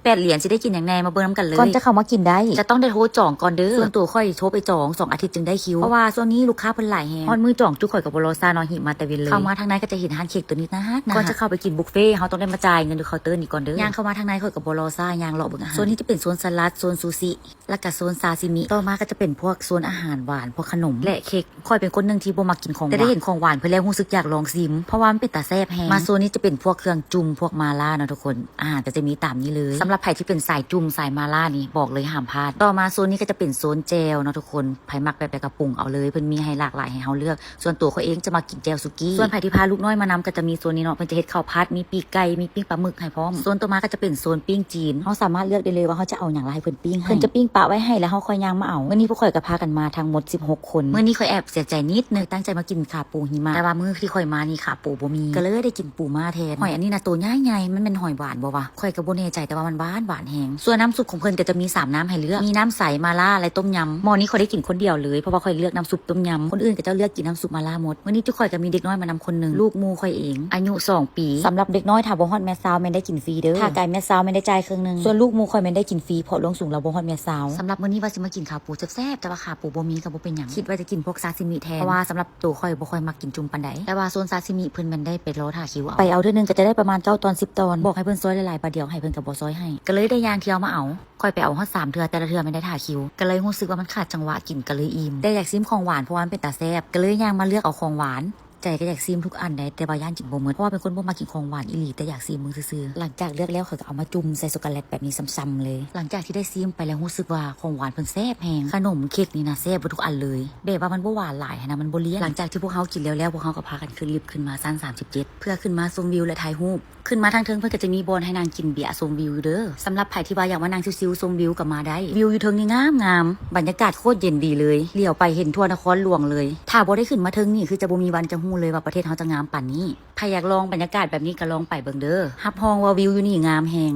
ແປດຫຼຽນຊິໄດ້ກິນຫຍັງແດ່ ມາເບິ່ງນຳກັນເລີຍ. ກ່ອນຈະເຂົ້າມາກິນໄດ້ ຈະຕ້ອງໄດ້ໂທຈອງກ່ອນເດີ. ສ່ວນໂຕຂ້ອຍໂທໄປຈອງ ສອງອາທິດຈຶ່ງໄດ້ຄິວ ເພາະວ່າຊ່ວງນີ້ລູກຄ້າເພິ່ນຫຼາຍແຮງ. ຮອດມື້ຈອງຈຸຂ້ອຍກໍບໍ່ລໍຊ້າເນາະ ຫິມາແຕ່ເວັນເລີຍ. ເຂົ້າມາທາງໃນກໍຈະເຫັນຮ້ານເຄັກໂຕນີ້ໜ້າຮັກໆ. ກ່ອນຈະເຂົ້າໄປກິນບຸບເຟ ເຮົາຕ້ອງໄດ້ມາຈ່າຍເງິນຢູ່ເຄົາເຕີນີ້ກ່ອນເດີ. ຍ່າງເຂົ້າມາທາງໃນຂ້ອຍກໍບໍ່ລໍຊ້າ ຍ່າງເລາະເບິ່ງອາຫານ. ໂຊນນີ້ຈະເປັນໂຊນສະຫຼັດ ໂຊນຊູຊິ ແລ້ວກໍໂຊນຊາຊິມິ. ຕໍ່ມາກໍຈະເປັນພວກໂຊນອາຫານຫວານ ພວກຂະໜົມ ແລະ ເຄັກ. ຂ້ອຍເປັນຄົນໜຶ່ງທີ່ບໍ່ມັກກິນຂອງຫວານ ແຕ່ໄດ້ເຫັນຂອງຫວານເພິ່ນແລ້ວຮູ້ສຶກຢາກລອງຊີມ ເພາະວ່າມັນເປັນຕາແຊບແຮງ. ມາໂຊນນີ້ຈະເປັນພວກເຄື່ອງຈຸ່ມ ພວກມາລ່າເນາະທຸກຄົນ. ອາຫານກໍຈະມີຕາມນີ້ເລີຍ. ສຳລັບໃຜທີ່ເປັນສາຍຈຸ່ມ ສາຍມາລ່ານີ້ ບອກເລີຍຫ້າມພາດ. ຕໍ່ມາໂຊນນີ້ກໍຈະເປັນໂຊນແຈ່ວເນາະທຸກຄົນ. ໃຜມັກແບບໃດກໍປຸງເອົາເລີຍ ເພິ່ນມີໃຫ້ຫຼາກຫຼາຍໃຫ້ເຮົາເລືອກ. ສ່ວນຕົວຂ້ອຍເອງຈະມັກກິນແຈ່ວສຸກີ. ສ່ວນໃຜທີ່ພາລູກນ້ອຍມານຳກໍຈະມີໂຊນນີ້ເນາະ ເພິ່ນຈະເຮັດເຂົ້າຜັດ ມີປີກໄກ່ ມີປີ້ງປາໝຶກໃຫ້ພ້ອມ. ໂຊນຕໍ່ມາກໍຈະເປັນໂຊນປີ້ງຈີນ. ເຮົາສາມາດເລືອກໄດ້ເລີຍວ່າເຮົາຈະເອົາຫຍັງ ແລ້ວໃຫ້ເພິ່ນປີ້ງໃຫ້. ເພິ່ນຈະປີ້ງປະໄວ້ໃຫ້ ແລ້ວເຮົາຄ່ອຍຍ່າງມາເອົາ. ມື້ນີ້ພວກຂ້ອຍກໍພາກັນມາທັງໝົດສິບຫົກຄົນ. ມື້ນີ້ຂ້ອຍແອບເສຍໃຈນິດໜຶ່ງ ຕັ້ງໃຈມາກິນຂາປູຫິມະ ແຕ່ວ່າມື້ທີ່ຂ້ອຍມານີ້ຂາປູບໍ່ມີ ກໍເລີຍໄດ້ກິນປູມ້າແທນ. ຫອຍອັນນີ້ນະໂຕໃຫຍ່ໆ ມັນແມ່ນຫອຍຫວານບໍ່ວະ? ຂ້ອຍກໍບໍ່ແນ່ໃຈ ແຕ່ວ່າມັນຫວານ ຫວານແຮງ. ສ່ວນນ້ຳຊຸບຂອງເພິ່ນກໍຈະມີສາມນ້ຳໃຫ້ເລືອກ ມີນ້ຳໃສ ມາລ່າ ແລະ ຕົ້ມຍຳ. ໝໍ້ນີ້ຂ້ອຍໄດ້ກິນຄົນດຽວເລີຍ ເພາະວ່າຂ້ອຍເລືອກນ້ຳຊຸບຕົ້ມຍຳ. ຄົນອື່ນເຂົາເຈົ້າເລືອກກິນນ້ຳຊຸບມາລ່າໝົດ. ມື້ນີ້ຈຸຂ້ອຍກໍມີເດັກນ້ອຍມານຳຄົນໜຶ່ງ ລູກໝູ່ຂ້ອຍເອງ ອາຍຸສອງປີ. ສຳລັບເດັກນ້ອຍຖ້າບໍ່ຮອດແມັດຊາວແມ່ນໄດ້ກິນຟຣີເດີ. ຖ້າກາຍແມັດຊາວແມ່ນໄດ້ຈ່າຍເຄິ່ງໜຶ່ງ. ສ່ວນລູກໝູ່ຂ້ອຍແມ່ນໄດ້ກິນຟຣີ ເພາະລວງສູງລາວບໍ່ຮອດແມັດຊາວ. ສຳລັບມື້ນີ້ວ່າຊິມາກິນຂາປູແຊບໆ ແຕ່ວ່າຂາປູບໍ່ມີກໍບໍ່ເປັນຫຍັງ ຄິດວ່າຈະກິນພວກຊາຊິມິແທນ ເພາະວ່າສຳລັບໂຕຂ້ອຍບໍ່ຄ່ອຍມັກກິນຈຸ່ມປານໃດ. ແຕ່ວ່າໂຊນຊາຊິມິເພິ່ນແມ່ນໄດ້ໄປລໍຖ້າຄິວເອົາ. ໄປເອົາເທື່ອໜຶ່ງກໍຈະໄດ້ປະມານເກົ້າຕອນ ສິບຕອນ. ບອກໃຫ້ເພິ່ນຊອຍຫຼາຍໆ ບາດດຽວໃຫ້ເພິ່ນກໍບໍ່ຊອຍໃຫ້ ກໍເລີຍໄດ້ຍ່າງທ່ຽວມາເອົາ. ຂ້ອຍໄປເອົາຮອດສາມເທື່ອ ແຕ່ລະເທື່ອແມ່ນໄດ້ຖ້າຄິວ ກໍເລີຍຮູ້ສຶກວ່າມັນຂາດຈັງຫວະກິນ ກໍເລີຍອີ່ມ ແຕ່ຢາກຊີມຂອງຫວານ ເພາະວ່າມັນເປັນຕາແຊບ ກໍເລີຍຍ່າງມາເລືອກເອົາຂອງຫວານ. ໃຈກໍຢາກຊີມທຸກອັນໃດ ແຕ່ວ່າຢ້ານກິນບໍ່ໝົດ ເພາະວ່າເປັນຄົນບໍ່ມັກກິນຂອງຫວານອີ່ຫຼີ ແຕ່ຢາກຊີມເບິ່ງຊື່ໆ. ຫຼັງຈາກເລືອກແລ້ວ ຂ້ອຍກໍເອົາມາຈຸ່ມໃສ່ຊັອກໂກແລັດແບບນີ້ຊ້ຳໆເລີຍ. ຫຼັງຈາກທີ່ໄດ້ຊີມໄປແລ້ວ ຮູ້ສຶກວ່າຂອງຫວານເພິ່ນແຊບແຮງ ຂະໜົມເຄັກນີ້ນະ ແຊບເບິດທຸກອັນເລີຍ ແບບວ່າມັນບໍ່ຫວານຫຼາຍຫັ້ນນະ ມັນບໍ່ລ້ຽນ. ຫຼັງຈາກທີ່ພວກເຮົາກິນແລ້ວແລ້ວ ພວກເຮົາກໍພາກັນຂຶ້ນລິບຂຶ້ນມາຊັ້ນສາມສິບເຈັດ ເພື່ອຂຶ້ນມາຊົມວິວ ແລະ ຖ່າຍຮູບ. ຂຶ້ນມາທາງເທິງ ເພິ່ນກໍຈະມີບ່ອນໃຫ້ນັ່ງກິນເບຍຊົມວິວຢູ່ເດີ. ສຳລັບໃຜທີ່ວ່າຢາກມານັ່ງຊິວໆຊົມວິວກໍມາໄດ້. ວິວຢູ່ເທິງນີ້ງາມໆ ບັນຍາກາດໂຄດເຢັນດີເລີຍ ຫຼຽວໄປເຫັນທົ່ວນະຄອນຫຼວງເລີຍ. ຖ້າບໍ່ໄດ້ຂຶ້ນມາເທິງນີ້ ຄືຈະບໍ່ມີວັນຈະຮູ້ເລີຍວ່າປະເທດເຮົາຈະງາມປານນີ້. ໃຜຢາກລອງບັນຍາກາດແບບນີ້ກໍລອງໄປເບິ່ງເດີ. ຮັບຮອງວ່າວິວຢູ່ນີ້ງາມແຮງ.